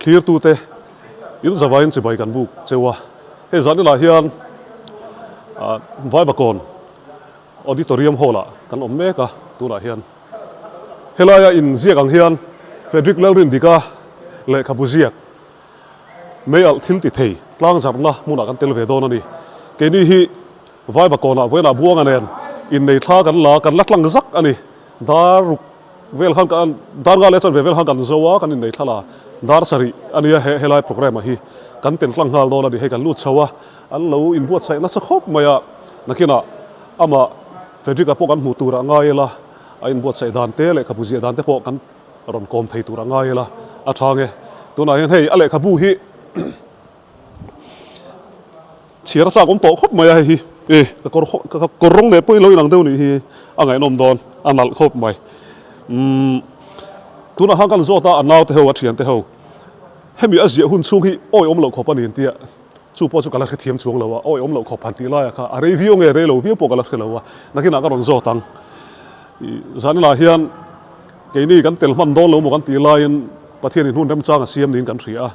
Thlirtute in zavaiin chibai kan buk cheu a, hei zan inah hian Vaivakawn Auditorium Hall ah kan awm mek a, tunah hian helaia inziak ang hian Frederick Lalrindika lehkhabu ziak mei alh thil ti thei tlangzarhna hmunah kan tel ve dawn a ni. Keini hi Vaivakawnah vawiinah Buanga nen innei thla kan la kan la tlang zak a ni. Dar ruk vel khan kan dar nga leh chanve vel khan kan zo a, kan innei thla la dar sarih a nia he helai programme ah hi kan tel tlang nghal dawn a ni. Hei kan lut chho a, an lo inbuatsaih nasa khawp mai a, nakinah amah Frederick-a pawh kan hmuh tur a ngai ila, a inbuatsaih dan te lehkhabu ziah dan te pawh kan rawn kawm thei tur a ngai ila a tha nge. Tunah hian hei a lehkhabu hi Chhiar a chak awm tawh khawp mai a hei hi e ka kawr ka kawr rawng leh pawh in lo inang deuh nih hi a ngaihnawm dawn a nalh khawp mai umm tunah khan kan zawt a a naute ho a thiante ho hemi a ziah hun chhung hi awi awm loh khawp a ni an tia chu pawh chu ka la hrethiam chuang lo a awi awm loh khawp han tih laiah kha a rei viau nge rei lo viau pawh ka la hre lo a nakinah ka rawn zawt ang ih zaninah hian keini kan tel hman dawn lo maw kan tih laiin Pathianin hun remchang a siam niin kan hria a.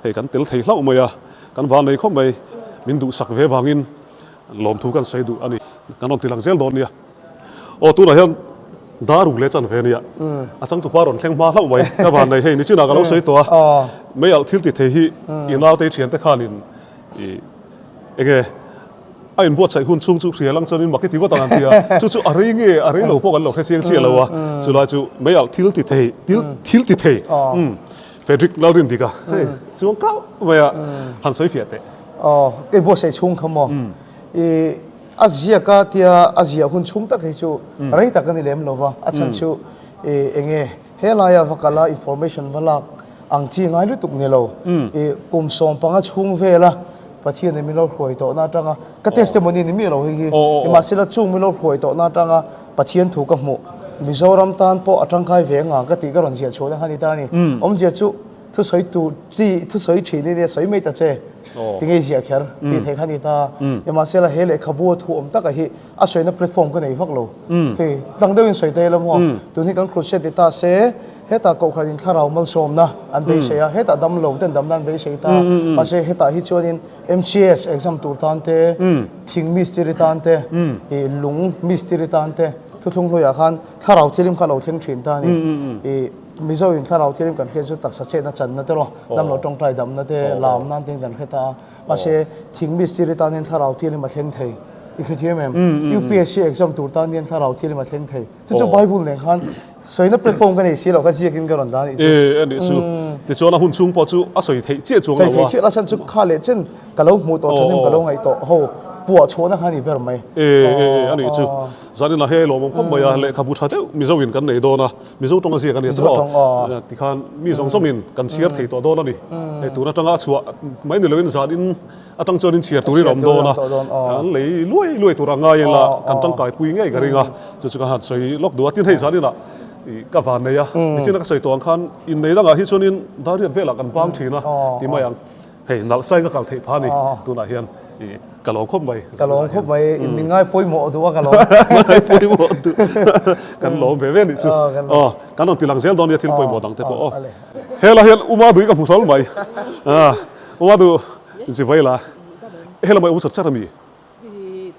Hei kan tel thei hlauh mai a, kan van nei khawp mai, min duhsak ve vangin lawmthu kan sawi duh a ni. Kan rawn ti lang zel dawn nia. Aw tunah hian dar ruk leh chan ve nia, a changtupa rawn thleng hma hlauh mai, ka van nei hei nichinah ka lo sawi tawh a, mei alh thil ti thei hi i naute i thiante khanin i enge A inbuatsaih hun chhung chu hria lang chuanin mak i ti ngawt ang an ti a, chu chu a rei nge a rei lo pawh kan lo hre chiang chiah lo a, chulai chu mei alh thil ti thei thil thil ti thei umm Frederick Lalrindika hei chuang kau mai a han sawi fiah teh. Aw ka inbuatsaih chhung kha maw i a ziak a tia a ziah hun chhung tak hi chu rei tak a ni lem lo va, a chhan chu i enge Helaia va kala information va lak ang chi ngai lutuk ni lo. I kum 15 chhung vela Pathian in min lo hruai tawhna atanga ka testimony ni miah lo hei hi. Nimahsela chung min lo hruai tawhna atanga Pathian thu ka hmuh Mizoram tan pawh a tangkai ve anga ka tih ka rawn ziah chhuahna kha ni ta a ni. Awmzia chu thusawi tur chi thusawi thin i nia sawi mai ta che tinge i ziah kher tih theih kha ni ta. Nimahsela he lehkhabu a thu awm taka hi a sawina platform ka nei vak lo. Hei tlang deuhin sawi ta ila maw? Tun hi kan crusade ti ta se, hetah kohhran in thlarau malsawmna an beisei a, hetah dam lo ten damna an beisei ta. Mahse hetah hi chuanin MCS exam tur tan te, thing mistiri tan te, ih lung mistiri tan te, thuthlung hluiah khan thlarau thilim kha a lo thleng thin ta a ni. Ih Mizo in thlarau thilim kan hriat chu taksa chetna channa te rawh, damlo tawngtai damna te, lam nan te kan hre ta a. Mahse thing mistiri tan hian thlarau thilim a thleng thei. I hrethiam em? UPSC exam tur tan hian thlarau thilim a thleng thei. Chu chu Bible nen khan sawina platform ka nei si lo kha ziakin ka rawn dah a nih chu. E a nih chu. Tichuan a hun chhung pawh chu a sawi theih chiah chuang lo a. Sawi theih chiah la chhan chu kha leh chen ka lo hmuh tawh thahnem ka lo ngaih tawh ho puah chhuahna kha a ni ber mai. E e a nih chu. Zanin ah hei lawmawm khawp mai a, lehkhabu tha deuh Mizo in kan nei dawn a, Mizo tawng a ziak a nia chu aw. Tikhan mi zawng zawngin kan chhiar thei tawh dawn a ni. Hei tun atanga a chhuah mai ni loin zanin Atang chuan in chhiar turin a awm dawn a, an lei luai luai tur a ngai ila kan tangkai pui ngei ka ring a, chu chu ka han sawi lawk duh a, tin hei zaninah ka van nei a, nichina ka sawi tawh ang khan innei dangah hi chuanin dariat velah kan bang thin a ti mai ang, hei nalh sain ka kal theih phah a ni tunah hian ka lawm khawp mai. Ka lawm khawp mai, min ngai pawimawh duh a ka lawm. Ngai pawimawh duh, kan lawm ve ve a nih chu, aw kan rawn ti lang zel dawn nia thil pawimawh dang te pawh aw. Helai hian Uma duh i ka hmu hlawl mai. Uma duh chi vai la. Helai mai awm char char a mi?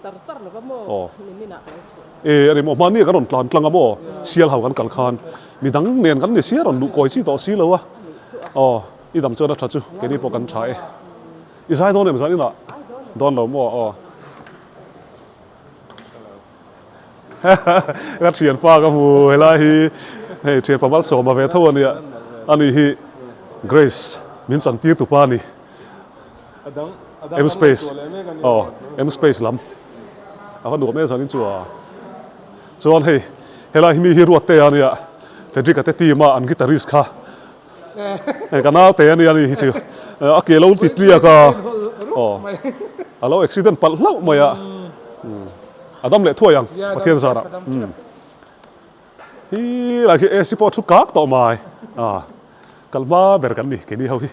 Char char lova maw nimin ah ka lo chhuah. E ani maw hmani kan rawn tlan tlang a maw sial ho kan kal khan midang nen kan ni sia rawn luh kawi chi tawh si lo a. Aw i dam chuan a tha chu keini pawh kan tha e. I zai dawn em zan inah? Dawn lo maw aw. Ka thianpa ka hmu helai hi hei thianpa malsawma ve tho ania ani hi Grace min chantir tupa ani M space aw M space lam a va nuam e zanin chu a chuan hei helai hi mi hi Ruatte ania Frederick a te team a an guitarist kha Hei ka naute a nia ni hi chu a ke lo ti tliak a aw a lo accident palh hlauh mai a a dam leh thuai ang Pathian zarah hi lai khi AC pawh a thu kak tawh mai a kal hma ber kan ni keini ho hi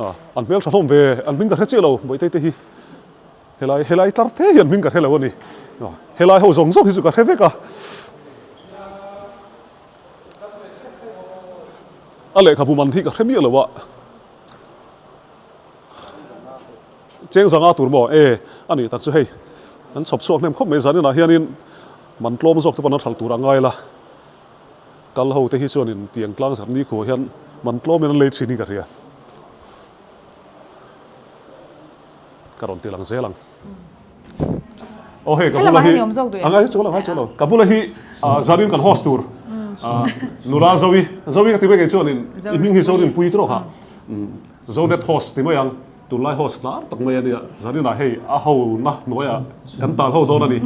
a an hmel tha hlawm ve an hming ka hre chiah lo bawihte te hi helai helai tlar te hi an hming ka hre lo a ni helai ho zawng zawng hi chu ka hre vek a. A lehkhabu man hi ka hre miah lo a. Cheng zanga tur maw? E, a nih tak chu hei. An chhawp chhuak hnem khawp mai zaninah hianin man tlawm zawk te pawn an hralh tur a ngai la. Kal ho te hi chuanin tiang tlang zarh ni khuah hian man tlawmin an lei thin in ka hria. Ka rawn ti lang zel ang. Aw hei ka bula hi a ngai chu lo ngai chu lo ka bula hi zanin kan host tur nula Zoe Zoe ka ti mai kei chuanin i hming hi Zorin pui tawk a Zonet host ti mai ang tunlai host lar tak mai ania zaninah hei a ho na hnuaiah kan tal ho dawn a ni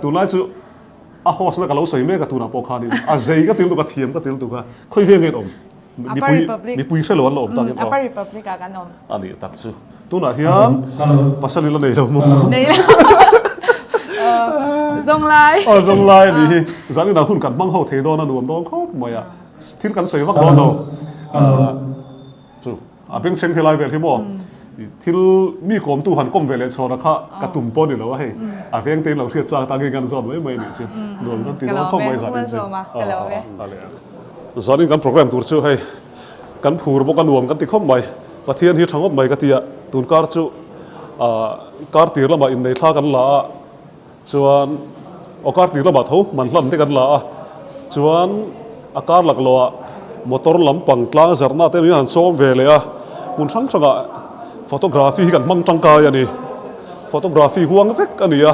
tunlai chu a host na ka lo sawi mek a tunah pawh khanin a zei ka til tuk a thiam ka til tuk a khawi veng nge in awm Upper Republic. Mipui hre lo an la awm tak in aw. Upper Republic ah kan awm. A nih tak chu. Tunah hian pasal ila nei lo maw? Nei lo. Zawnglai. Aw zawnglai a nih hi. Zanin ah hun kan hmang ho thei dawn a nuam dawn khawp mai a. Thil kan sawi vak dawn lo. Chu a bengchheng helai vel hi maw thil mi kawmtu han kawm ve leh chhawna kha ka tum pawh a ni lo a hei a veng te in lo hriat chak tangin kan zawn mai mai a nih chu nuam kan ti dawn khawp mai zanin chu zanin kan program tur chu hei kan phur bawk a nuam kan ti khawp mai Pathian hi tha ngawt mai ka ti a tun kar chu kar tir lamah innei thla kan la a. Chuan aw kar tir lamah tho man hlan te kan la a, chuan a kar laklawh ah motor lampang tlang zarhna te min han sawm ve leh a, hmun hrang hrangah photography hi kan hmang tangkai a ni. Photography huang vek a ni a,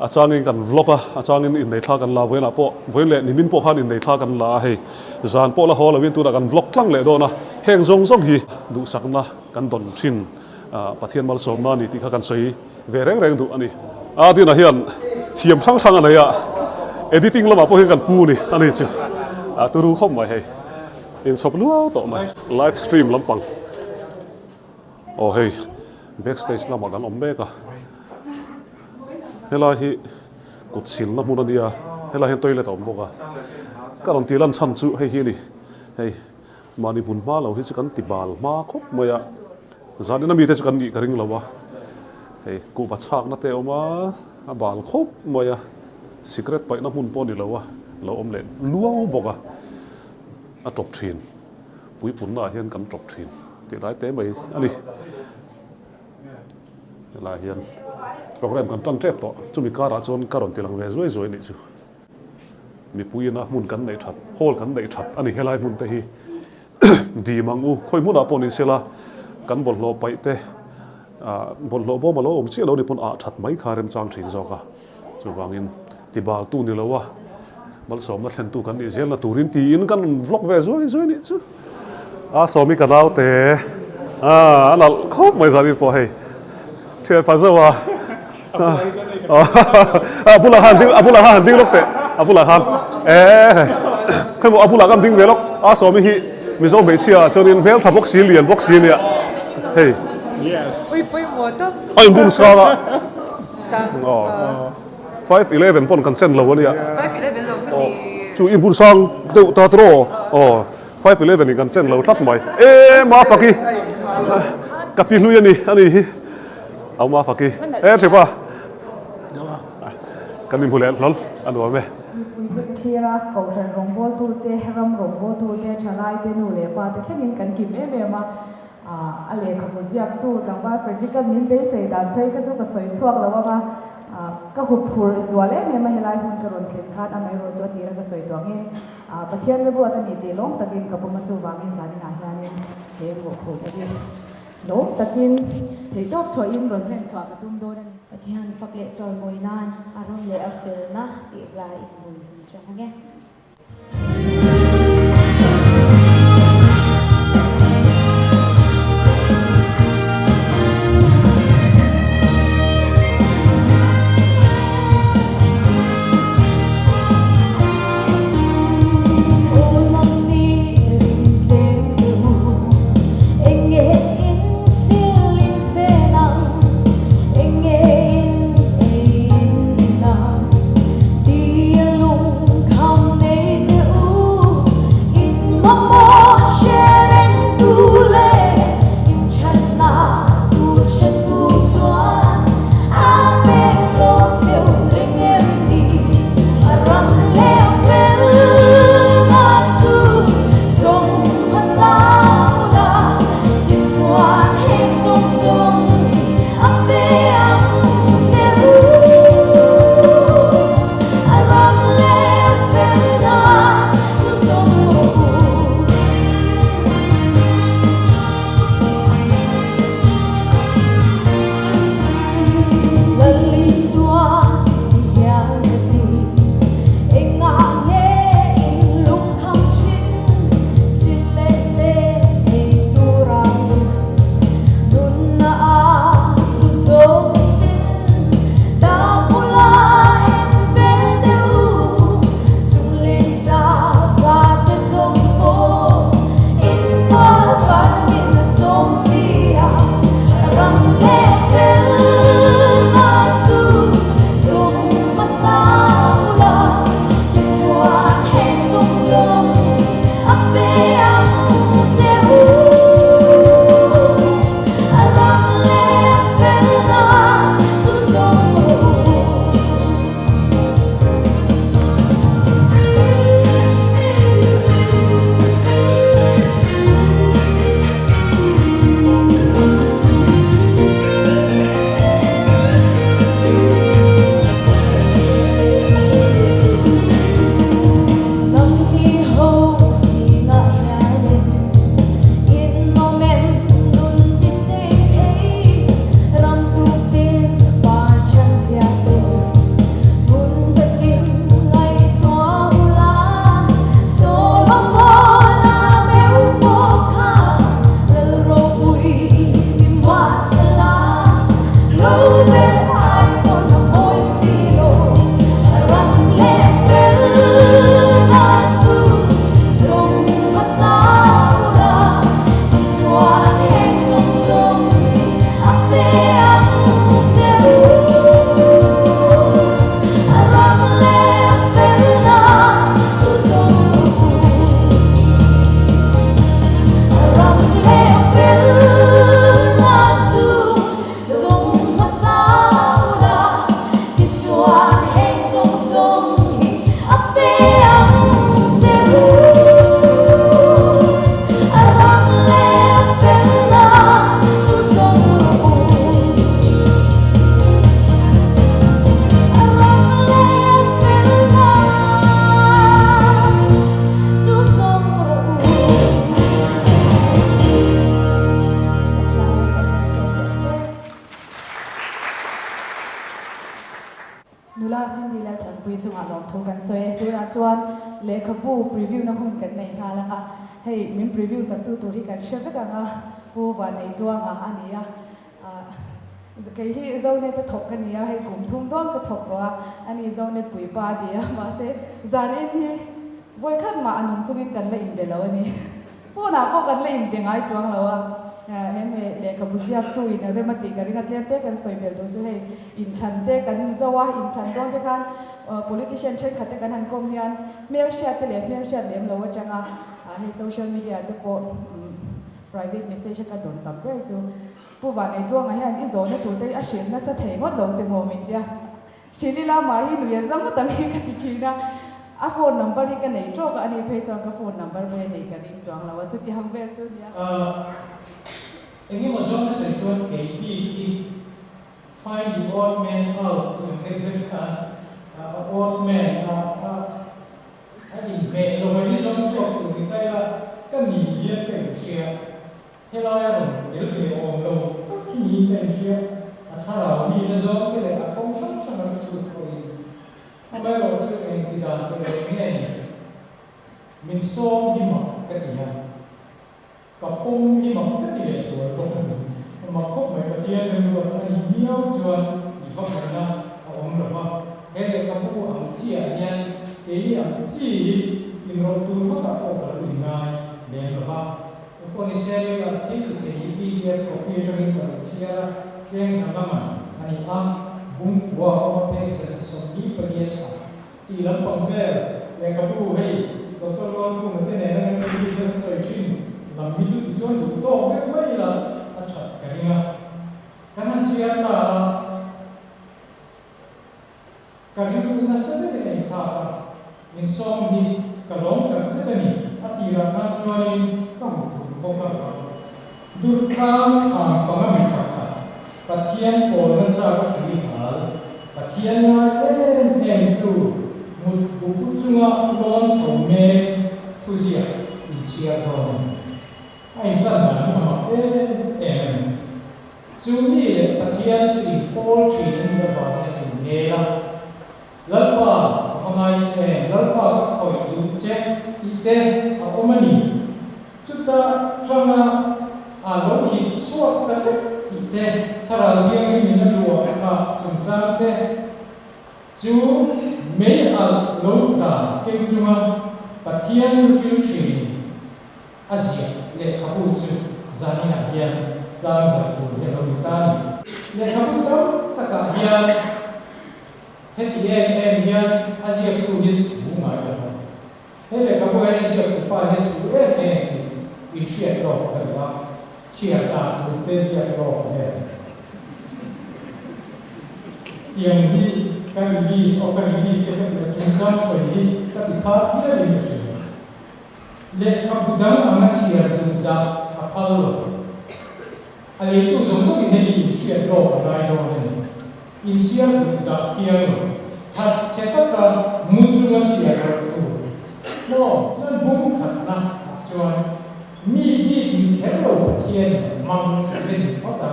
a changin kan vlog a, a changin innei thla kan la vawiinah pawh vawiin leh nimin pawh khan innei thla kan la a hei zan pawh la haw loin tunah kan vlog tlang leh dawn a, heng zawng zawng hi duhsakna kan dawn thin Pathian malsawmna a ni tih kha kan sawi. Ve reng reng duh a ni. A dinah hian thiam hrang hrang a nei a, editing lamah pawh hian kan pu ni a ni chu. A turu khawp mai hei. Inchhawp luau tawh mai. Live stream lampang. Aw hei back stage lamah kan awm mek a. Helai hi kut silna hmun a nia, helai hian toilet a awm bawk a. Ka rawn tih lan chhan chu hei hi a ni. Hei mahni hmun hma lo hi chu kan ti bal hma khawp mai a. Zanin ami te chu kan nih ka ring lo a, hei kuhva chhakna te a awm a, a bal khawp mai a, sikret paihna hmun pawh a ni lo a, a lo awm leh luau bawk a, a tawp thin, puipunna ah hian kan tawp thin tih lai te mai a ni. Helai hian program kan tan tep tawh, chumi karah chuan ka rawn ti lang ve zuai zuai a nih chu. Mipuiin a hmun kan neih that, hall kan neih that a ni helai hmun te hi dim ang u. Khawi hmunah pawh ni sela kan bawlhhlawh paih te ah bawlhhlawh bawm a lo awm chiah lo ni pawn ah that mai kha remchang thin zawk a. Chuvangin tibaltu ni lo a malsawmna thlentu kan nih zelna turin tiin kan rawn vlog ve zuai zuai nih chu. A sawmi ka naute a nalh khawp mai zanin pawh hei thian pha zo a a bulah khan ding a bulah khan han ding lawk teh a bulah khan e hei khawi maw a bulah khan ding ve lawk a sawmi hi mizo hmeichhia ah chuanin hmel tha bawk si lian bawk si ania hei a inbun sang a 5'11 pawn kan chen lo ania chu inbun sang deuh ta tawh aw. 5'11 in kan chen lo tlat mai. E Mafaki! Ka pi hlui a ni, a ni hi. Au Mafaki. E Thipa! Kan inhmu leh hlawl a nuam e. Mipuite ka thlir a, Kohhran rawngbawltute, ram rawngbawltute, thalaite, nu leh pate thlengin kan kim em em a. A lehkhabu ziaktu tlangval Frederick-a'n min beisei dan phei kha chu ka sawi chhuak lo ang a, ka huphurh zual em em a helai hmun ka rawn thlen khan amaherawh chu a tira ka sawi tawh angin Pathian reruat a ni tih lawm takin ka pawm a, chuvangin zaninah hianin he mawhphurhna hi lawm takin theihtawp chhuahin rawn hlen chhuah ka tum dawn a ni. Pathian fak leh chawimawi nan a rawn leh a felna tih hla inbul hun chang ang e. lawmthu kan sawi e. Tunah chuan lehkhabu preview na hun kan nei nghal ang a, hei min preview saktu tur hi kan hre vek ang a, Pu Vanneihtuanga a ni a. Kei hi Zonet a thawk ka ni a, hei kum thum dawn ka thawk tawh a, ani Zonet puipa a ti a, mahse zan in hi vawikhat mah a nung chungin kan la inbe lo a ni. Phone ah pawh kan la inbe ngai chuang lo a, he me lehkhabu ziaktu in a rem a tih ka ring a, tlem te kan sawi belh duh chu hei inthlan te kan zo a, inthlan dawn te khan politician thenkhat te kan han kawm hian hmelhriat te leh hmelhriat lem lo atanga hei social media te pawh Private message a ka dawn tam ber chu Pu Vanneitluanga hian i zawhna tur te hi a hrilh nasa thei ngawt lo che maw min tia. Hrilh ila mah hi nuih a za ngawt ang hi ka ti thin a. A phone number hi ka nei tawk a, ani phei chuan ka phone number pawh hi a nei ka ring chuang lo a, chuti ang vel chu nia. Engemaw zawng a sawi chuan kei bik hi find the odd man out tih ang deuh deuh khan a odd man a a A inhmeh lo hi zawng chhuak tur ni ta ila ka ni hian ka inhria. Helaia rawn tel ve awm lo tak hi niin ka inhria. A thlarau mi na zawng te leh a kawng hrang hranga ka chhut pawhin amaherawh chu engti dan teh reng nge ni? Min sawm hi mak ka ti a. Ka pawm hi mak ka ti leh sual bawk a ni. Mak khawp mai Pathian rilruat a nih miau chuan i va ngaihna a awm lo va, he lehkhabu ang chiah hian keini ang chi hi inrawlh tur vakah pawh ka lo inngai lem lo va. Engpawh ni se lei ah thil ti thei hi pdf copy atangin ka lo chhiar a, tleng zanga man a ni a, bungkua a awm a pek zan 24 a chhah. Tih lampang vel lehkhabu hei Doctor Luangkhuma te nena kan release a kan sawi thin lam hi chu tichuan duh tawk deuh mai ila a that ka ring a. Kan han chhiar ta a, ka rilru nasa deuhin a inthlak a, min sawm hi ka lawm tak zet a ni, a tirah khan chuanin ka huphurh bawk a. Durtlang thang panga mi pakhat, Pathian pawlna chak a tui hal, Pathian ngai em em tu mut bu chunga lawn chho mek thuziak inchhiar dawn a ni. A intan dan hi a mak em em a ni. Chu mi leh Pathian chu inpawl thin a nih avangin a innel a. Lalpa, ka va ngai che em? Lalpa, ka khawih duh che tih te a awm a ni. Chuta tanga a lo hip chhuak ta vek tih te, Thlarau Thianghlimin a luah kha chungchang te chu mei alh lo tla keng chunga Pathian thuhril thin a ziah lehkhabu chu zaninah hian tlangzarh tur hi a lo ni ta a ni. Lehkhabu tam takah hian Heti em em hian a ziaktu hi thu ngai lo va. He lehkhabu hian a ziaktu pa hian thu em em tih inhriat lawk ka duh a, chhiar dan tur te ziak lawk vel. Tiang hi ka release aw ka release te ka tih a chungchang sawi hi ka ti thar hialin ka hria. Lehkhabu dang anga chhiar duh dah a phal lo. A leitu zawng zawngin hei inhriat lawk a ngai dawn a ni. Inchhiar duh dah thiang lo. That chhe taka mu chunga chhiar loh tur. Maw chuan bung khatna ah chuan mi bik ni kher lo Pathian hmang a ni phawt a.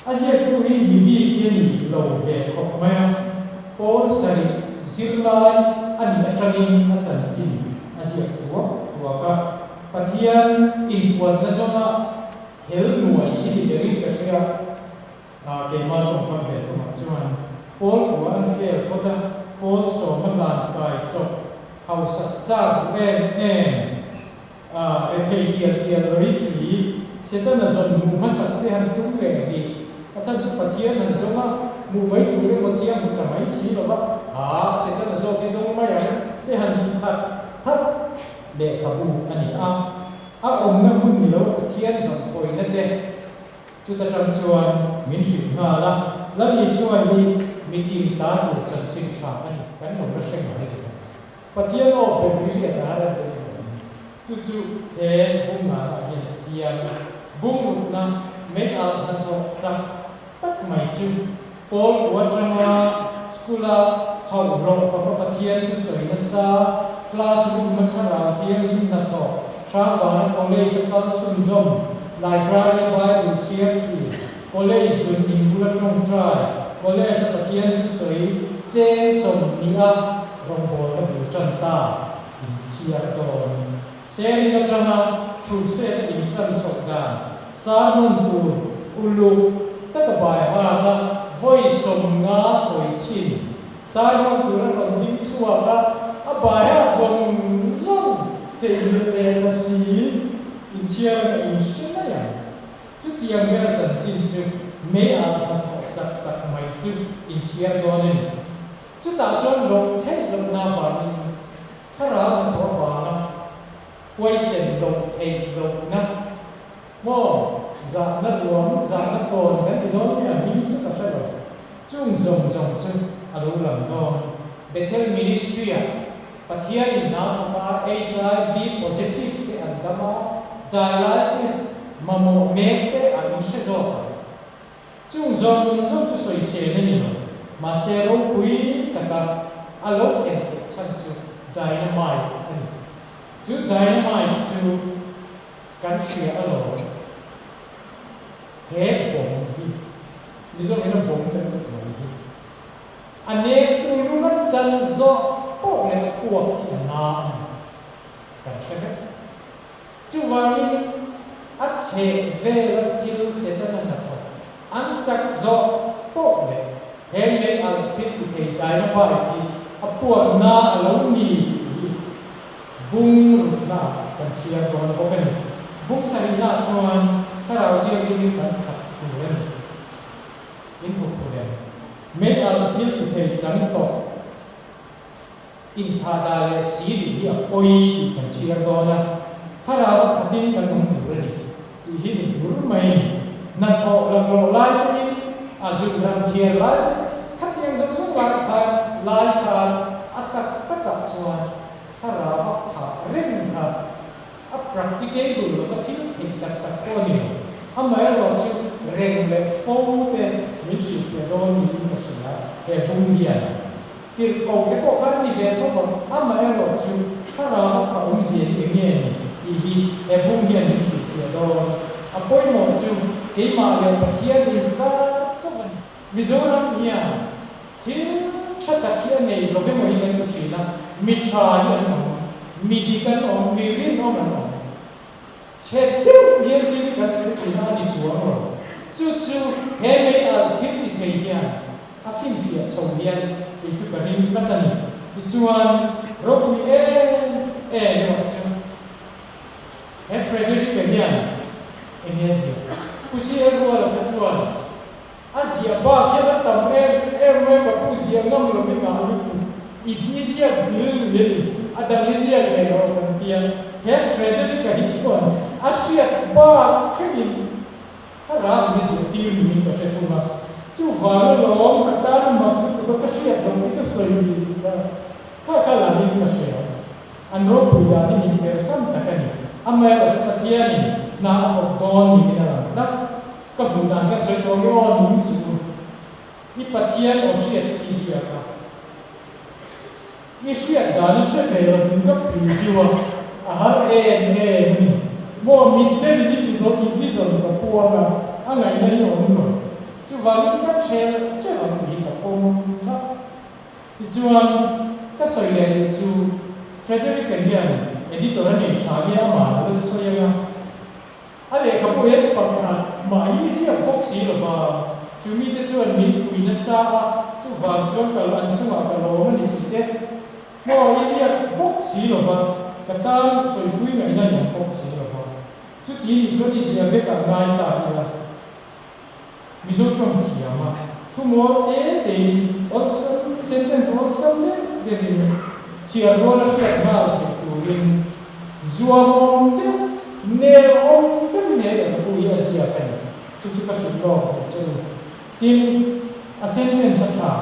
A ziaktu hi mi bik hi a ni lo ve khawp mai a. Pawl sarih zirlai a nih atangin a chanchin a ziak thuak thuak a. Pathian inpuanna zawnga hel nuai hi ni berin ka hria. Keimah tawngkam ve thumah chuan Pawl kua an fail phawt a, Pawl sawma hlan kai chawp hausak chak duh em em a, rethei tial tial lawih si, Setana zawn hmuh hmasak te han tum leh rih, a chhan chu Pathian han zawng a, hmuh mai tur emaw tia hmu ta mai si lo va, haa Setana zawk hi zawng mai ang te han ti that that lehkhabu a ni a, a awmna hmun ni lo Pathian zawn pawina te Chuta tang chuan min hrilh nghal a, Lal Isua hi mitin ta tur chanchin tha a ni, kan lo la hre ngai lo. Pathian aw ber hi hriat a har a ni lo. Chu chu he bungngahna hian a chiang a, bungrukna mei alh hnathawh chak tak mai chu Pawl kua atanga school-a hauh hlawh khawpa Pathian thusawi nasa, classroom-a thlarau thianghlim hnathawh, Hrangvana college-a kal chhunzawm, library-a Bible chhiar thin, college zun in bula tawngtai, college-a Pathian thusawi cheng 20 a. rawngbawlna bul tan ta in chhiar dawn. Sharing atanga crusade in tan chhoh dan sermon tur uluk taka bai hat a vawi 50 sawi chhin. Sermon tur a rawn ding chhuak a, a bai hat zawng zawng theihnghilh leh ta si in chhiar a in hre mai ang. Chutiang vel chanchin chu mei ah hnathawh chak tak mai chu in chhiar dawn a ni. Chutah chuan loh theih lohna avangin thlarau hnathawh avanga huaisen loh theih lohna maw zahna ruam, zahna kawn kan ti dawn nge a hming chu ka hre lo. Chung zawng zawng chu a lo lang dawn. Bethel Ministry-ah Pathianin hna thawk a, HIV positive te an dam a, dialysis mamawh mek te an inhre zawk ang. Chung zawng zawng chu sawisel a ni lo, mahse ropui taka a lo thlen theih chhan chu dynamite a ni. Chu dynamite chu kan hria alawm. He bomb hi, Mizoram in a bomb kan tih mai hi, A nektu lung a chan zawh pawh leh a puak hi a na a ni. Kan hre vek. Chuvangin a chheh vela thil Setana hnathawk an chak zawh pawh leh he mei alh thil ti thei dynamite hi a puak na a lo ni tih hi bung rutna ah kan chhiar dawn bawk a ni. Bung sarihna chuan Thlarau Thianghlim kan khat tur a ni. In hmu phur em? Mei alh thil ti thei chang tawh inthahdah leh si rih hi a pawi tih kan chhiar dawn a, thlarau a khatin kan awm tur a ni tih hi ni bur mai. Hnathawh laklawh lai pawhin a zun ram thiar lai te khatiang zawng zawng lai khan lai khan a tak takah chuan thlarau a khah reng kha A practicable lova thil theih tak tak pawh a ni lo. Amaherawh chu reng leh fo te min hrilhfiah dawn niin ka hria he bung hian. Tirhkoh te pawh kha an ni ve tho vang. Amaherawh chu thlarau a kha awmzia hi eng nge ni tih hi he bung hian min hrilhfiah dawn. A pawimawh chu keimah leh Pathian inkar chauh a ni. Mizoram hian Thil tha tak hi a nei lo emaw hi kan ti thin a, mi tha hi an awm, mi dik an awm, mi rinawm an awm. Chhe deuh hian thil hi kan sawi thin a, a ni chuang lo. Chu chu he mei alh thil ti thei hian a finfiah chho hian kei chu ka ring tlat a ni. Tichuan, ropui em em erawh chu he Frederick-a hian eng nge ziah? Pu CL Ruala kha chuan A ziah bak hian a tam em em mai ka pu ziah ngam lo hi ngah lutuk i i ziak bil lui a ni a dang i ziak leh rawh kan tia he Frederick-a hi chuan a hriat bak thlengin thlarau hi ziah tir niin ka hre thung a chuvang alawm ka tan mak lutuk a ka hriat loh te ka sawi ni tih kha kha kha lahin ka hria an ropui dan hi min persan tak a ni amaherawhchu Pathianin hna a thawk dawn niin a lang tlat. Ka hmuh dan kan sawi tawh nge aw nung suh u. I Pathian aw hriat i ziak a. I hriat dan i hre ve lovin ka preview a, a har em em a ni. Maw mitdelin i vision i vision ka puang a, a ngaihna hi awm lo. Chuvangin ka ṭhel ṭeuh ang tih hi ka pawm thlap. Tichuan, ka sawi leh duh chu Frederick-a hian editor a nei ṭha nge amah lo la sawi ang a. A lehkhabu hian pakhat mah hi ziak bawk si lo va, chu mite chuan min pui nasa a, chuvang chuan kal an chungah ka lawm a ni tih te maw i ziak bawk si lo va, ka tan sawipui ngaihna i awm bawk si lo va, chuti ni chuan i ziah vek ah ngai ta ila. Mizo tawng thiam a, thumawl te tein awlsam, sentence awlsam deuh deuhin chhiar rual a hriat nghal theih turin zuam awm deuh, nel awm deuhin he lehkhabu hi a ziak a ni. Chu chu ka hrilh lawk duh che u. Tin, a sentence a tha.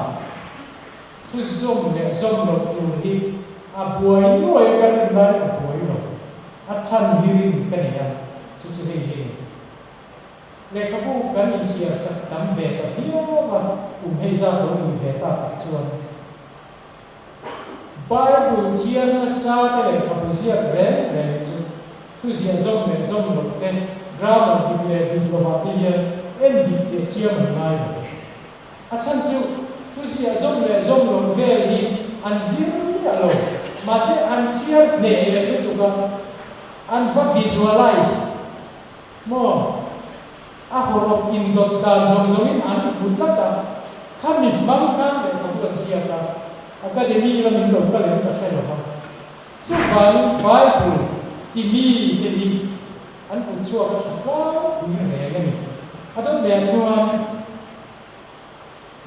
Thu zawm leh zawm loh tur hi a buai nuai a, ka rin lai a buai lo. A chhan hi rin ka nei a, chu chu hei hi a ni. Lehkhabu kan inchhiar sak tam ve ta viau a, kum hei zat lo ni ve tak ah chuan Bible chhiar nasa te lehkhabu ziak reng reng chu thu ziah zawm leh zawm loh te, grammar dik leh dik lovah te hian en dik teh chiam an ngai lo. A chhan chu thu ziah zawm leh zawm loh vel hi an zir miah. miah lo. Mahse an chhiar hneh leh lutuk a, an va visualize maw? A hawrawp indawt dan zawng zawngin an hmu tlat a, khami hmang khan lehkhabu an ziak a, Academy lamin lo kal em ka hre lo va. Chuvangin Bible ti mi te hi an kut chhuak a tha tlangpui reng a ni. A dawt leh ah chuan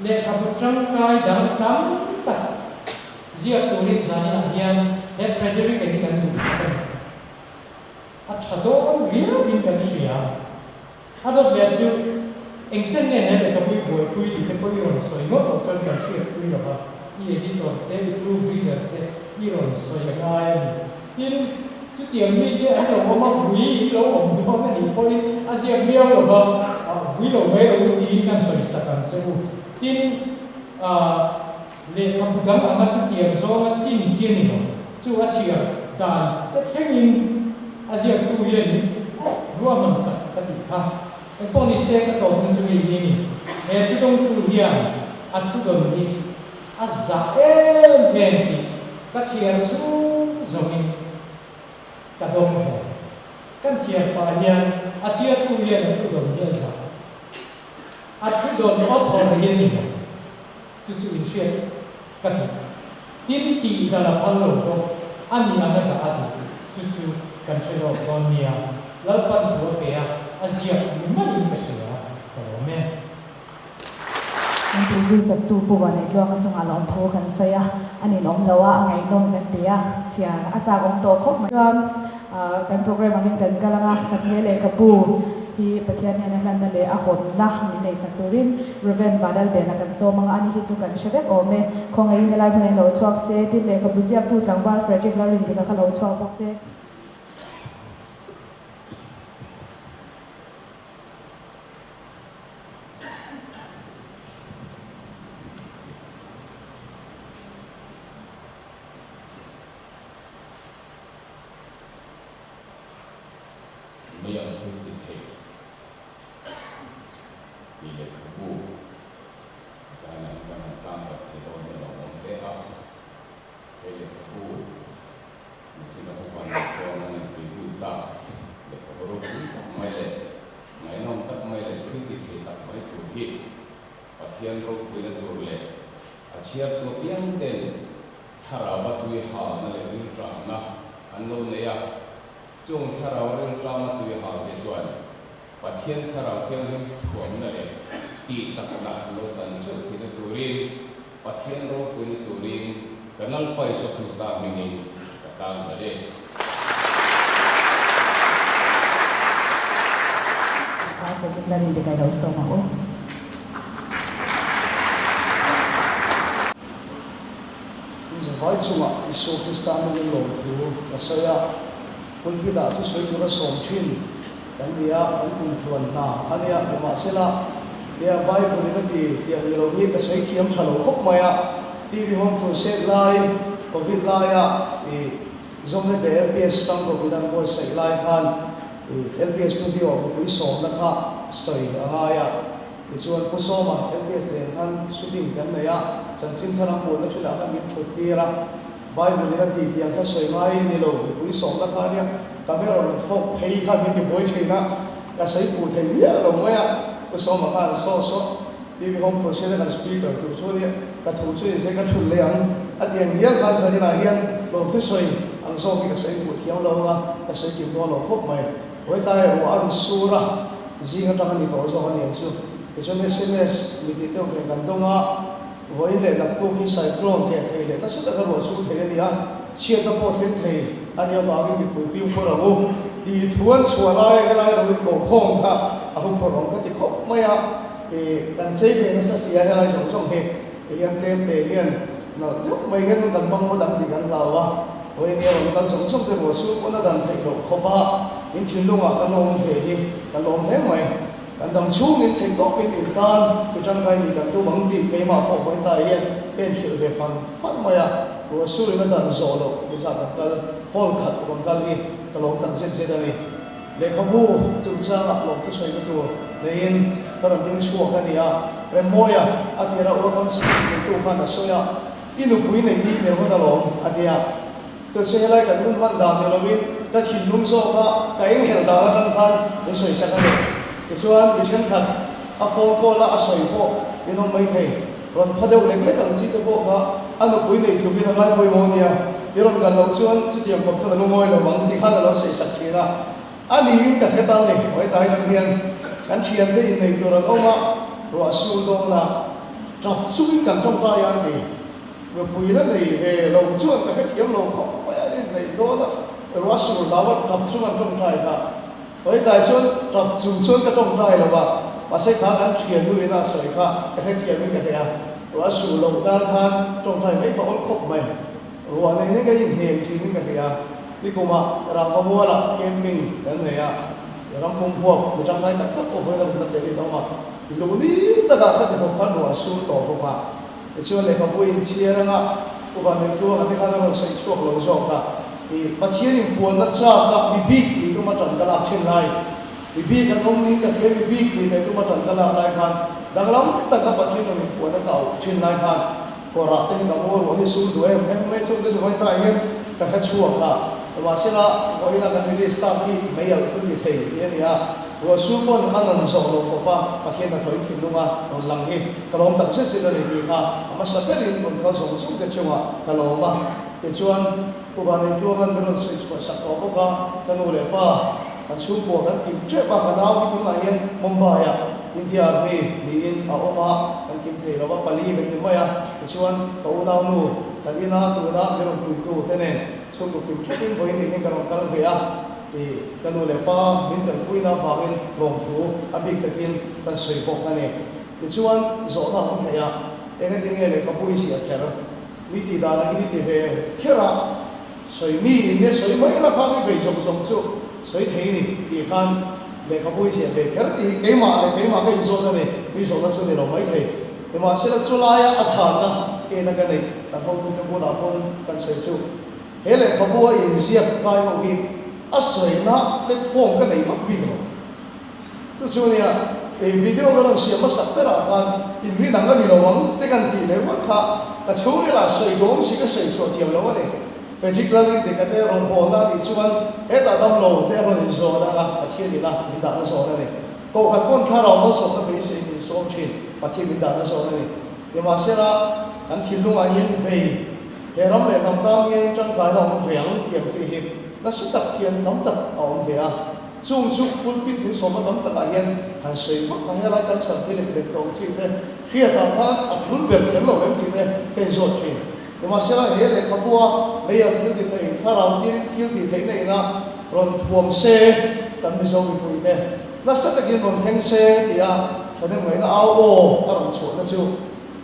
lehkhabu tangkai dang tam tak ziak turin zaninah hian he Frederick-a hi kan duhsak a ni. A tha dawn riauin kan hria. A dawt leh chu eng chen nge he lehkhabui buaipui tih te pawh i rawn sawi ngawt loh chuan kan hriatpui lo va, i editor te, i proof reader te i rawn sawi a ngai a ni. Tin, chutiang mite an lo awm a, vui in lo awm dawn a nih pawhin a ziak miau lo va, vui lo mai rawh u tiin kan sawi sak ang che u. Tin, Lehkhabu dang anga chutiang zawnga tin chi a ni lo. Chu a chhiar dan te thlengin a ziaktu hian ruahman sak ka tih kha. Engpawh ni se ka tawpna chu hei hi a ni. He thudawngtu hian a thudawn hi a zah em em tih ka chhiar chhung zawngin ka dawng ve. Kan chhiar pah hian a chhiartu hian a thudawn hi a zah. A thudawn author hi a ni lo. Chu chu inhriat ka duh. Tin, tih dal a phal lo bawk a ni ang a dah a duh. Chu chu kan hre lawk dawn nia. Lalpan thu a pe a, a ziak ni maiin ka hria, ka lawm e. Interview saktu Pu Vanneitluanga chungah lawmthu kan sawi a, a ninawm lo a, a ngaihnawm kan ti a, chhiar a chak awm tawh khawp mai. Chuan kan program angin kan kal ang a, kan he lehkhabu hi Pathian hian a hlanna leh a hawnna min neihsak turin Rev. Vanlalbena kan sawm ang a, ani hi chu kan hre vek awm e. Khawngaihin helai hmunah hian lo chhuak se, tin lehkhabu ziaktu tlangval Frederick Lalrindika kha lo chhuak bawk se. Mei ang thil ti thei tih lehkhabu zanah hi kan han tlang zarh thei dawn hian a awm hle a. He lehkhabu nichina upa nen chuan an inpui vui tak lehkhabu ropui tak mai leh ngaihnawm tak mai leh thil ti thei tak mai tur hi Pathian ropuina tur leh a chhiartu apiang ten Thlarau a tui halna leh rilṭamna an lo nei a, chung thlarau rilṭamna tui halte chuan Pathian Thlarau Thianghlim thuamna leh tihchakna an lo chan theuh theihna turin Pathian ropuina turin kan Lalpa Isua Krista hmingin ka tlang zel e. Bible in lalin lo sawm ang u. Inzavai chungah Isua Krista hmangin lawmthu ka sawi a, pulpit-ah thusawi tura sawm thin kan ni a, kan kumtluan hna a nia. Nimahsela, tia Bible-in a ti tiang ni lo hi ka sawi thiam tha lo khawp mai a, TV Home Crusade lai, Covid laia i Zonet leh LPS tang Covid an buatsaih lai khan i LPS studio mipui sawmna kha sawi a ngai a. Tichuan, Pu Sawma, LPS nen khan shooting kan nei a, chanchin thar an buaina thilah khan min thut tir a, Bible in a ti tiang kha sawi ngai ni lo, mipui sawmna kha ania, camera rawn thawk phei khan min ti buai thin a, ka sawi fuh thei miah lo mai a, Pu Sawma khan saw saw TV Home Crusade a kan speaker tur chu ania, ka thu chu inzei ka thun leh ang a ti ang hial khan zaninah hian lawmthu sawi ang zawk hi ka sawi fuh thiam lo anga ka sawi kim dawn lo khawp mai. Vawitlai ruah a rawn sur a, zing atang a ni tawh zawk a ni ang chu. Tichuan sms mi tih deuh thei kan dawng a, vawiin leh naktuk hi cyclone tleh thei leh nasa taka ruah sur thei a ni a, chhiatna pawh thleng thei a nih avangin mipui fimkhur ang u tih thu an chhuah lai a helai ro in bawhkhawm kha a huphurh awm ka ti khawp mai a, ih kan chei ve nasa si a helai zawng zawng hi tihian tlem te hian nalh deuh mai hian kan hmang ngawt ang tih kan hlau a. Vawiin hi a rawn kal zawng zawng te ruah chu pawn a dan theih loh khawp a, in thinlungah kan awm ve hi kan lawm hle mai. Kan dam chhungin theih tawpin in tan i tangkai nih kan tum ang tih keimah pawh vawiin ta hian ka inhrilh ve fan fan mai a, ruah surin a dan zawh loh nizah kan kal hall khat rawn kal hi ka lawm tak zet zet a ni. Lehkhabu chungchangah lawmthu sawina tur neiin ka rawn ding chhuak a ni a, Remmawia a tira welcome speech neitu khan a sawi a. I nupui neih ni ner hman alawm, a ti a. Chu chu helai kan hun hman dan ni lovin ka thinlung zawk a, ka enghelh dan atang khan min sawi sak a ni. Tichuan, mi thenkhat a phone call a a sawi pawh min awm mai thei. Rawn pha deuh lek lek ang chi te pawh kha a nupui nei tlukin a ngai pawimawh nia. I rawn kal loh chuan chutiang kawp chuan a lungawi lo ang tih khan a lo sawi sak thin a. A niin ka hre ta ni, hawitai lam hian kan thiante innei tur an awm a, ruah sur dawn a, tap chungin kan tawngtai a an ti. Nupui la nei ve lo chuan ka hrethiam lo khawp mai a, inneih dawn a, ruah sur hlau a, tap chung an tawngtai kha. Hawitai chuan tap chung chuan ka tawngtai lo a, mahse kha kan thiannu ina a sawi kha ka hrethiamin ka hre a, ruah sur loh nan khan tawngtai mai kha awl khawp mai. Ruah nei nei ka inhnem thin in ka hria. Nikumah Rangvamualah camping kan nei a, ram pum huap mi tangkai tak tak pawh vawiin a rawn la tel in a awm a. Lungni takah kha ti khawp khan ruah a sur tawh bawk a, tichuan lehkhabu inchhiar anga Upa Neihtuanga te khan a rawn sawi chhuak lo zawk a, i Pathian inpuanna chak a mi bik tih tuma tan ka lak thin lai, mi bik an awm niin ka hria, mi bik tih ve tuma tan ka lak lai khan danglam taka Pathian rawn inpuanna ka auh thin lai khan Kawrah te hi ka mawi ruah hi sur duh em em mai chung te chu vawi tah hian ka hre chhuak a, mahsela vawiina kan release tak hi mei alh thil ti thei tih a ni a, ruah sur pawn a nan zawh lo khawp a, Pathian a thawi thinlung a rawn lang hi ka lawm tak zet zet a ni tih kha a hmasa berin rawn kal zawng zawng te chungah ka lawm a, tichuan Pu Vanneitluanga'n min rawn sawi chhuah sak tawh bawk a, ka nu leh pa kan chhungkua kan kim tep a, ka nau hi tunah hian Mumbai-ah India Army niin a awm a, kan kim thei lo a, pali kan ni mai a, tichuan ka unaunu kan ina tuna min rawn puitu te nen chhungkaw kim thupin vawiin nih hian ka rawn kal ve a, tih ka nu leh pa min tanpuina avangin lawmthu a bik takin kan sawi bawk a ni. Tichuan zawhna a awm thei a, engatinge lehkhabu i ziah kher? Mi tih dan angin i ti ve kher a, sawi mi in nge sawi mai la khan i vei zawng zawng chu sawi thei ni tih khan lehkhabu i ziah ve kher tih hi keimah leh keimah ka inzawt a ni, mi zawhna chu ni lo mai thei. Nimahsela chu laia a chhanna kena ka neih kan hotute bulah pawn kan sawi chu he lehkhabu a inziak kai ho hi a sawina platform ka nei vak bik lo. Chu chu nia, ei video ka rawn siam hmasak berah khan inrin ang a ni lo ang te kan tih leh ruat kha ka chhungril ah sawi dawm si ka sawi chhuah thiam lo a ni. Frederick Lalrin te ka te rawn hawn a nih chuan hetah damlo te a rawn inzawn ang a, Pathian ina min dahna zawn a ni. Kohhran pawn thlarau malsawmna beisei min sawm thin, Pathian min dahna zawn a ni. Nimahsela, kan thinlungah hian vei he ram leh hnam tan hian tangkaina awm ve ang tih ang chi hi nasa tak hian tam tak a awm ve a. Chung chu pulpit min sawmna tam takah hian han sawi vak a, helai kan san thil leh bet tawng chi te hriatah khan a thul ber kher lo em tih te ka inzawt thin. Nimahsela he lehkhabua mei an thil ti thei, thlarau tirin thil tih theihna ina rawn thuam se kan Mizo mipui te nasa takin rawn thleng se tia thahnem ngaihna au aw a rawn chhuahna chu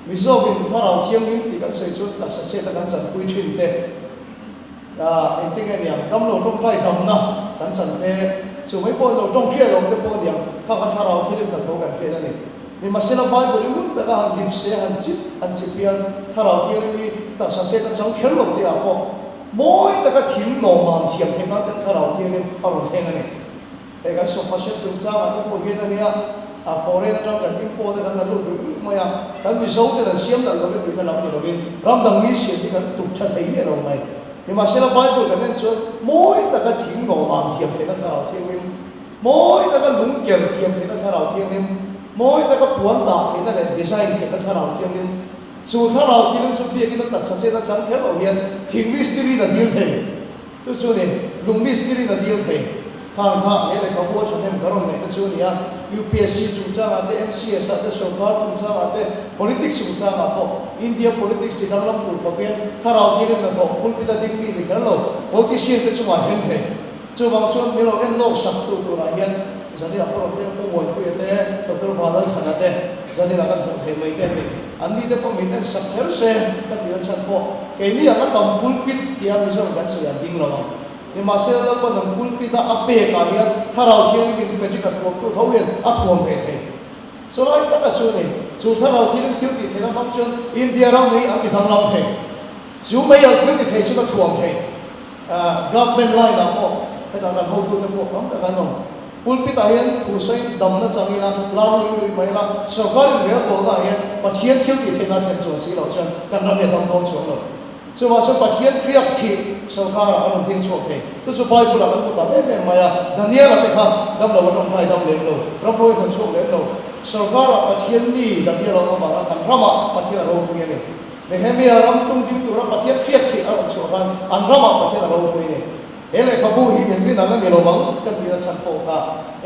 Mizovin thlarau thianghlim tih kan sawi chuan taksa chet a kan chanpui thin te Engtin nge niang, dam lo tawngtai damna kan chan te, chu mai pawh lo tawng hriat lo te pawh niang, kha kha thlarau thil in hnathawh kan hriat a ni. Nimahsela Bible i ngun taka han dip se, han chip han chip hian thlarau thianghlim hi taksa chet a chang kher lo tih ah pawh mawi taka thil lawmman thiam theih nan ten thlarau thianghlim a rawn thleng a ni. Hei kan sofa set chungchangah te pawh hian a nia, a foreign atang kan import a kan la lut ruih ruih mai a, kan Mizo ten an siam nalh lovin tihna lam ni lovin ram dang mi siam hi kan tuk tha thei miah lo mai. Nimahsela Bible kan en chuan mawi taka thing nawmam thiam theihna thlarau thianghlim, mawi taka lung ker thiam theihna thlarau thianghlim, mawi taka puan dah theihna leh design theihna thlarau thianghlim, chu thlarau thianghlim chu biakin a taksa chet a chang kher lo hian thing mistiri in a dil thei. Chu chu ni, lung mistiri na dil thei. Khang kha he lehkhabu a thahnem ka rawn ngaihna chu a ni a, UPSC chungchangah te, MCS ah te, sorkar chungchangah te, politics chungchangah pawh India politics ti danglam tur khawp hian thlarau thirin hnathawh pulpit a ding mi ni kher lo, politician te chungah thleng thei. Chuvang chuan min lo en lawk sak tu turah hian Zanina Pawrawte, Pu Muanpuia te, Doctor Vanlalthana te Zanina kan hmuh thei mai te a ni. An ni te pawh min en sak kher se ka tih a chhan pawh keini ang a tam pulpit tia Mizo kan sawi an ding lo ang. Nimahsela Lalpan an pulpit a a pek ah hian Thlarau Thianghlim in Frederick a thuam tu tho hian a thuam ve thei. Chu lai taka chu a ni. Chu Thlarau Thianghlim thil tih theihna hmang chuan India ram hi an ti danglam thei. Chu mei al thil ti thei chuan a thuam thei. Government line ah pawh hetah kan hotute pawh tam tak an awm. Pulpit ah hian thu sawiin damna chang ila, lar lui lui mai ila, sorkar inrelbawlna ah hian Pathian thil tih theihna a thlen chuan si loh chuan kan ram hi a dam dawn chuang lo. Chuvang chuan Pathian hriak thih sorkar ah a rawn ding chhuak thei. Chu chu Bible ah kan hmu tam em em mai a, Daniel-a te kha damlo an rawn ngai dam lem lo, ram ruai an rawn chhuak lem lo. Sorkar ah Pathian mi Daniel a awm avanga kan ram ah Pathian a ropui a ni. Nehemia ram tung ding tura Pathian hriak thih a rawn chhuah khan an ram ah Pathian a ropui a ni. He lehkhabu hi min rin ang a ni lo ang ka tihna chhan pawh kha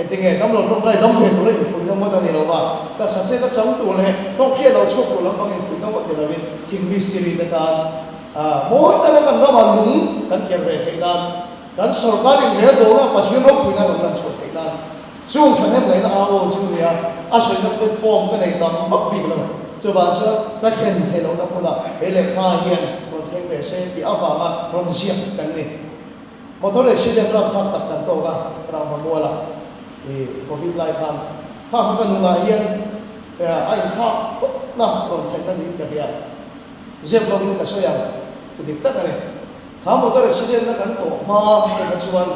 engtinge damlo tawngtai dam thei tura infuihna ngawt a ni lo va, taksa chet a chang tur leh tawngphiah lo chhuak tur lampang infuihna ngawt ni lovin thing mistiri te tan mawi taka kan ramah lung kan ker ve theih nan, kan sorkar inrelbawlna Pathian ropuina rawn lan chhuah theih nan chung thahnem ngaihna a aw chu nia a sawina platform ka nei tam vak bik lo. Chuvang chuan ka thlen theih lohna hmunah he lehkha hian rawn thleng ve se tih avanga rawn ziak kan ni. Motor accident rapthlak tak kan tawk a, Rangva mualah i Covid lai khan kha kha ka nunah hian a inthlak phawtna rawn thlenna niin ka hria. Zep lovin ka sawi ang, ti dik tak a ni. Kha motor accident na kan tawh hma te kha chuan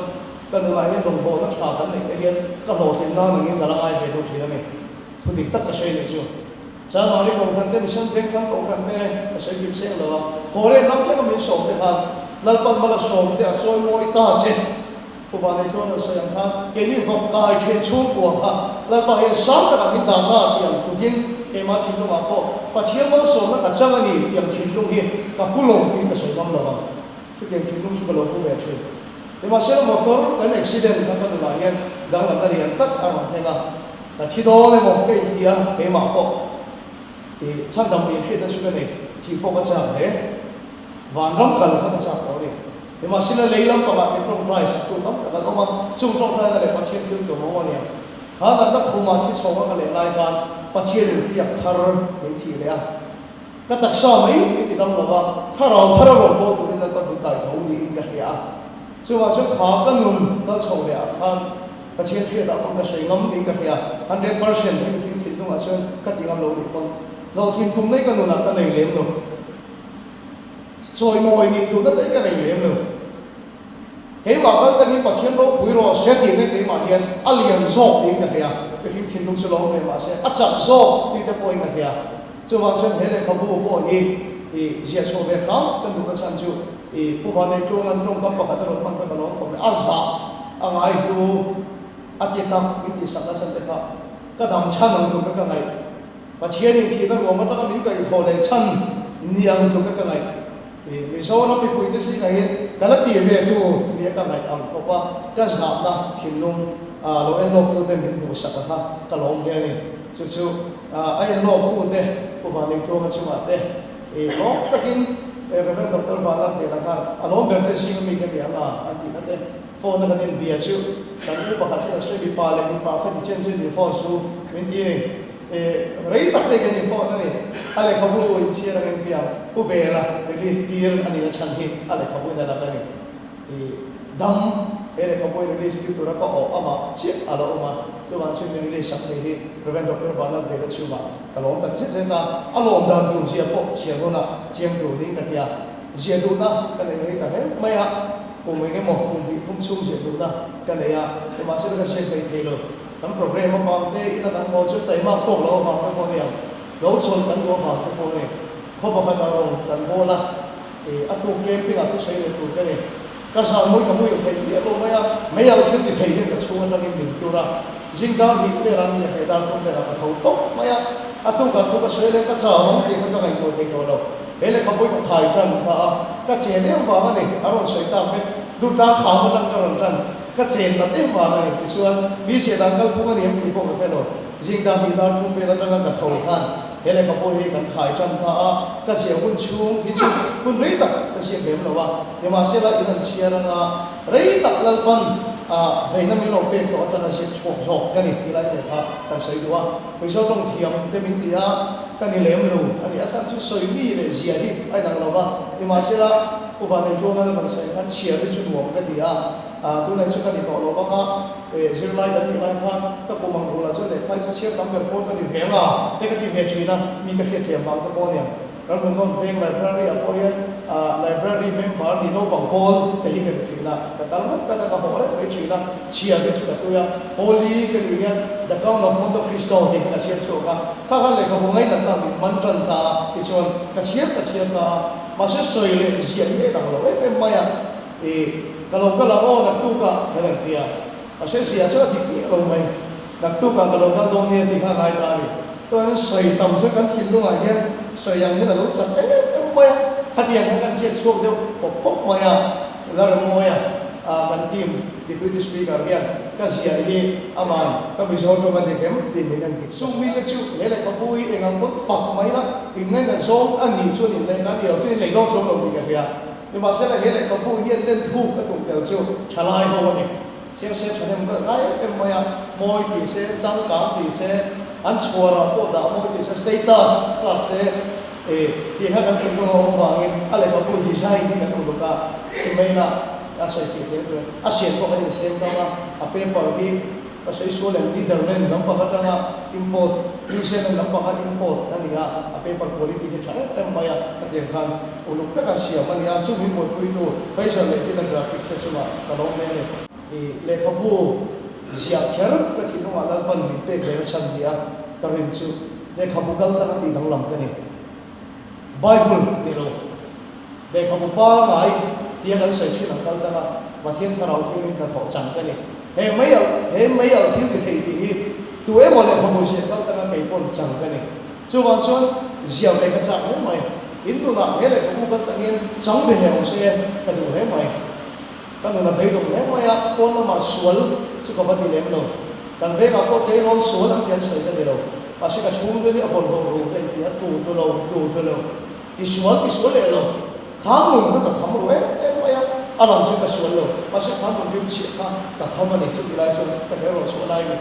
ka nunah hian rawngbawlna tha kan neih te hian ka hlawhtlin nan angin ka la ngai ve deuh thin a ni. Thu dik tak ka sawi leh chu. Changmari Kohhran te, Mission Vengthlang Kohhran te ka sawi kim seng lo a, Khawren ram thleng a min sawm te khan Lalpan mal a sawm te a chawi mawi ta che. Pu Vaneitlawna sawi ang khan keini vawk kai then chhungkua kha Lalpa hian sang takah min dah ta tih ang tukin keimah thinlungah pawh Pathian malsawmna ka chang a ni tih ang thinlung hi ka pu lo tiin ka sawi ngam lo ang. Chutiang thinlung chu ka lo pu ve thin. Nimahsela motor kan accident kha ka nunah hian danglamna lian tak a rawn thleng a. Ka thi dawn emaw ka inti a, keimah pawh i chhandam nih hriatna chu ka nei, thih pawh ka chak hle. Vanram kal kha ka chak tawh a ni. Nimahsela lei lam pangah min tawngtai saktu tam tak an awm a, chung tawngtaina leh Pathian thil tum awm a nia. Kha natna khumah thi chhawng a ka leh lai khan Pathianin hriak thar min thih leh a. Ka taksa mai min ti dam lo va, thlarau thar a rawn bawl turin Lalpa min tai tho niin ka hria a. Chuvang chuan kha ka nun kal chho leh ah khan Pathian hriatah pawn ka sawi ngam niin ka hria, 100% hi mihring thinlungah chuan ka ti ngam lo nih pawn hlawhtlin tum mai ka nunah ka nei lem lo. Chawimawi nih duhna te ka nei lem lo. Keimah kal takin Pathian ropui rawh se tih te keimah hian a lian zawk niin ka hria, mihring thinlung chu lo awm ve mahse a chak zawk tih te pawhin ka hria. Chuvang chuan he lehkhabu pawh hi i ziah chhuah ve hram kan duhna chhan chu i Pu Vaneitlunga'n tawngkam pakhat a rawn hman kha ka lawm khawp mai. A zah a ngai hlu a ti tak min tih sakna chhan te kha ka dam chhan ang tluk ka ngaih. Pathianin thihna ruam atanga min kaihthawh leh chhan ni ang tluk ka ngaih. I Mizoram mipuite zingah hian ka la tih ve tur nia ka ngaih ang khawp a, ka zahna thinlung lo enlawktute min hmuhsak a kha ka lawm hle a ni. Chu chu a enlawktute Pu Vaneitlunga chungah te i lawm takin Rev. Doctor Vanlal hnenah khan a lawm ber te zinga mi ka ni ang a an tihna te phone a kan inbia chu kan u pakhat hian a sawi mipa leh mipa kha ti chen chen in phone chu min ti a ni. Rei tak te kan inphawt a ni. A lehkhabu inchhiar ang engpiang Pu Bela release tir a nihna chhan hi a lehkhabu in a lang a ni. Dam he lehkhabu in release tir tura ka awh amah chiah a la awm a, chuvang chuan min release sak thei hi Rev. Doctor Vanlal Bela chhungah ka lawm tak zet zet a, a lawm dan tur zia pawh chhiar hunah chiang tur niin ka hria. Ziah duhna ka nei rei ta hle mai a, kum eng emaw kum hnih thum chhung ziah duhna ka nei a, nimahsela ka ziak hlei thei lo. Kan program avang te ina kan haw chu taimak tawk lo avang te pawh a ni ang, lo chawlh kan duh avang te pawh a ni. Khaw pakhat a rawn kan bawl a, ih a tuk camping ah thusawi leh tur ka ni. Ka zan mawi ka muil theih miah lo mai a, mei ang thil ti thei hian ka chhung atangin min tur a, zing dar hnih velah mi a heh dar thum velah ka tho tawp mai a, a tukah thu ka sawi leh ka chau ang tih kha ka ngaihtuah thei tawh lo. He lehkhabu hi ka thai tan ta a, ka chen em vang a ni, a rawn sawi tak vek, Durtlang kham atang ka rawn tan. Ka chen nat em vang a ni tichuan mi chhiah dan kalphung a ni em tih pawh ka hre lo. Zing dan hnih dar thum vel atanga ka tho khan he lehkha pawh hi kan thai tan ta a, ka ziah hun chhung hi chu hun rei tak ka ziak lem lo a, nimahsela in an chhiar anga rei tak Lalpan ah veina min lo pek tawh atanga ziak chhuak zawk ka ni tih lai te kha kan sawi duh a. Mizo tawng thiam te min ti a, ka ni lem lo a ni. A chhan chu sawi mi leh ziah hi a inang lo va, nimahsela Pu Vaneitlunga kan sawi khan chhiar hi chu nuam ka ti a. Tunah chu ka ni tawh lo vang a, zirlai kan nih lai khan ka kum ang rulah chuan lehkha hi chu chhiar tam ber pawl ka ni ve ang a, te ka ti ve thin a, mi ka hriat thiam vang te pawh a niang. Ramhlun North Veng Library ah pawh hian Library member ni naupang pawl te hi ka ni thin a, ka kal ngat ngat a, ka hawh reng mai thin a, chhiar te chu ka tui a, Holi ka nih hian The Count of Monte Cristo tih kha ka chhiar chhuak a, kha khan lehkhabu ngainatna min man tan ta a, tichuan ka chhiar ka chhiar ta a, mahse sawi leh ziah hi a inang lo em em mai a, ih ka lo kal ang aw naktukah ka rawn ti a, mahse ziah chu a dik miah lo mai. Naktukah ka lo kal dawn nia tih kha a ngai ta a ni. Chuan sawi tam chu kan thinlungah hian sawi ang hian a lo chak em em mai a, khatiang khan kan chhiat chhuak deuh pawp pawp mai a, Laremawi a kan team Deputy Speaker hian ka ziah hi aman ka Mizo tawng a dik em tih min en dik. Chung mite chu he lehkhabu hi eng ang pawn fak mai la, inngaihna zawng a nih chuan inlei ka ni lo chuan inlei dawn chuang lo tih ka hria. Nimahsela he lehkhabu hian len thuk a tum tel chu thalai ho a ni. Chiang se thahnem ka ngai em em mai a, mawi ti se, changkang ti se, an chhuarah pawh dah mawi ti se, status chak se, eh tih kha kan thinlung a awm vangin a lehkhabu design hi kan uluk a, email ah a sawi tih tel tur a siam pawh kan insiam tam a, a paper hi ka sawi sual em Netherland lampang atanga import, New Zealand lampanga import a ni a, a paper quality hi tha em em mai a, hetiang khan uluk taka siam a ni a, chu min buaipuitu Pfizer leh Dina Graphics te chungah ka lawm hle a ni. I lehkhabu ziah kher ka thinlungah Lalpan min pek ve na chhan ni a, ka rin chu lehkhabu kal taka tih danglam ka ni. Bible ni lo, lehkhabu pangai tia kan sawi thin ang kal taka Pathian Thlarau Thianghlim hnathawh chang ka ni. He mei alh, he mei alh thil ti thei tih hi tu emaw lehkhabu ziah kal taka kei pawn chang ka ni. Chuvang chuan ziah ve ka chak hle mai. In nunah he lehkhabu kan tangin chang ve heh awm se ka duh hle mai. Ka nun a beidawng hle mai a, pawn lamah sual chu ka va ti lem lo. Kan vengah pawh tleirawl sual ang ti an sawi ka ni lo. Mahse ka chhungte nih a bawlhhlawh ru ka inti a, tu tu lo, tu tu lo. Ti sual ti sual leh lo. Kha nun kha ka kham ru em em mai a, a lang chu ka sual lo. Mahse kha nun rimchhiah kha ka kham a ni. Chuti lai chuan ka tleirawl chhuah lai a ni.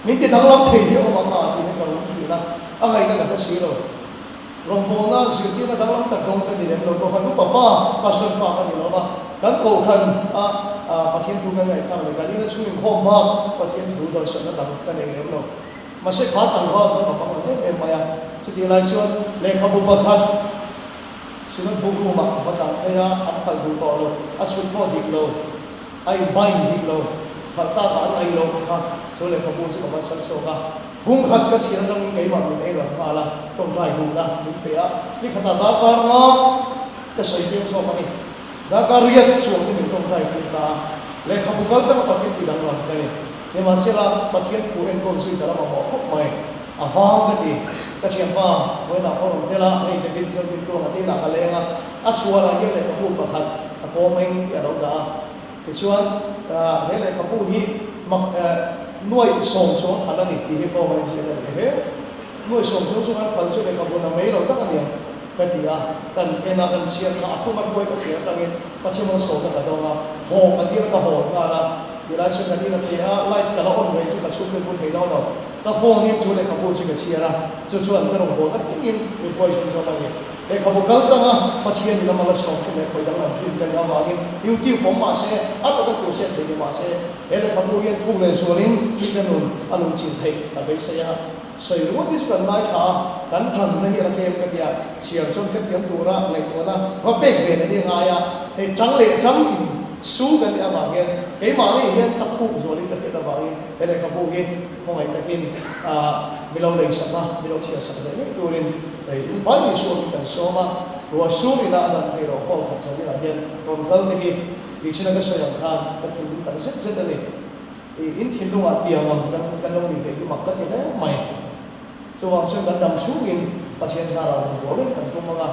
Min ti danglam thei hi a awm ang a tih hian ka rum thin a, a ngaihna ka hre si lo. Rawngbawlna zirtirna danglam tak dawng ka ni lem lo bawk a, nu papa, pastor pa ka ni lo va, kan kohhran a Pathian thu kan ngaihthlak leh kan ina chhung inkhawm bak Pathian thu dawnsawhna dang ka nei lem lo. Mahse kha tlangval kha ka bang ang em em mai a, chutih lai chuan lehkhabu pakhat Synod Book Room ah ka va tang phei a, an khalh duh tawh lo, a chhut pawh dik lo. A in bind dik lo, khalh tlak ah an ei lo kha chu lehkhabu chu ka va chhar chhuak a. Bung khat ka chhiar atangin keimah min ei ran nghal a, tawngtai duhna min pe a, ni khatah darkar nga ka sawi tlem zawk a ni. Darkar riat chuang te min tawngtai pui ta a, lehkhabu kal taka Pathian ti danglam ka ni. Nimahsela, Pathian thu enkawl zui ka la mamawh khawp mai. A vang ka ti. Ka thianpa vawiinah pawh rawn tel a, hei David Zodin Tluanga te inah ka leng a, a chhuarah hian lehkhabu pakhat a kawm eng tih a lo dah a. Tichuan, he lehkhabu hi mak nuaih sawm chuang phal a ni tih hi kawm a inziak a ni. Ehe, nuaih sawm chuang chu kan phal chu lehkhabu na mai lo tak a ni ang ka ti a. Kan en a, kan chhiar kha a thum a hruai ka chhiar atangin Pathian malsawmna ka dawng a, haw ka tir ka hawn nghal a. Tilai chuan ka rin a ti a, light ka la on reng chu ka chhungte bu thei lo lo. Ka phone in chu lehkhabu chu ka chhiar a, chu chuan ka rawn bawlna thlengin mi huai chhun zawk a ni. Lehkhabu kal tang a, Pathian in a mal a sawm thin leh khawi danglam thin ka nih avangin YouTube awm mah se, a taka tur hriat theih ni mah se, he lehkhabu hian thuk leh zualin mi ka nun a lung chin theih ka beisei a. Sawi ringawt hi chu kan ngaithla a, kan tanna hi a la tlem ka ti a, chhiar chuan hrethiam tura ngaihtuahna va pek ve na hi a ngai a, hei tang leh tang in su kan nih avang hian keimahni hian a khuk zualin ka hriat avangin he lehkhabu hi khawngaih takin mi lo lei sak a, mi lo chhiar sak leh ngei turin hei in vai mi suamin kan sawm a, ruah sur ina a dan theih loh hall khat zaninah hian rawn kal te hi nichina ka sawi ang khan ka thinlung tak zet zet a ni. I in thinlungah tiang ang kan kan lo nih ve hi mak ka ti hle mai. Chuvang chuan kan dam chhungin Pathian zarah rawn bual reng kan tum ang a,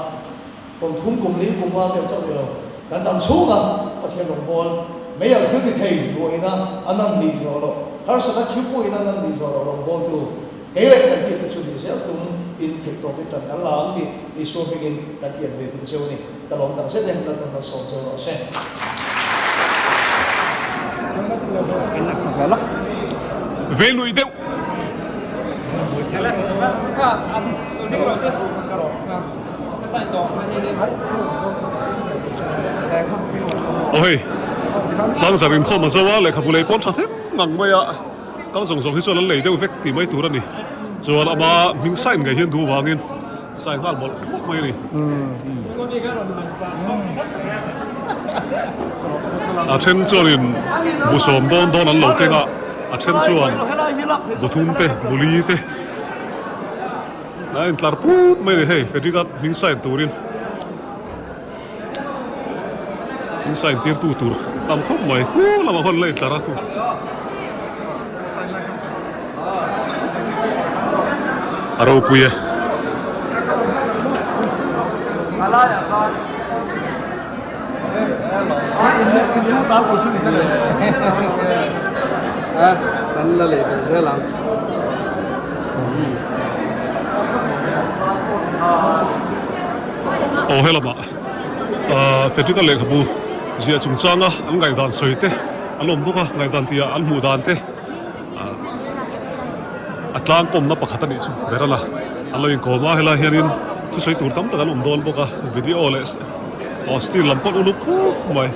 kum thum kum li kum nga vel chauh ni lo, kan dam chhunga Pathian rawn bual mei ang thil ti thei ruahina a nan nih zawh loh, harsatna khiupuiin a nan nih zawh loh rawn bawltu kei leh kan tih te chu nih zel tum in theih tawpin ṭan kan la ang tih Isua hmingin kan tiam ve duh cheu a ni. Ka lawm tak zet e, Lalpan malsawm cheu rawh se. Ve lui deuh. Aw hei, tlangzar inkhawm a zo a, lehkhabu lei pawn tha hnem ngang mai a, kal zawng zawng hi chuan an lei deuh vek tih mai tur a ni. Chuan ama hming sign ngei hian duh vangin sign nghal mawlh mawlh. mai a ni. A then chuanin bu sawm dawn dawn an lo keng a, a then chuan bu thum te, bu li te a intlar put mai a ni hei Frederick-a hming sign turin. In sign tir tu tur tam khawp mai khu lamah khawn la intlar a khu. A ropui e. Aw helamah ahh Fedric-a lehkhabu ziah chungchanga an ngaihdan sawi te an awm bawk a, ngaihdan tihah an hmuh dan te ahh a tlangkawmna pakhat a nih chu ber a la an lo inkawm a, helai hianin thusawi tur tam tak an awm dawn bawk a, video leh aw steel lam pawh an uluk khawp mai.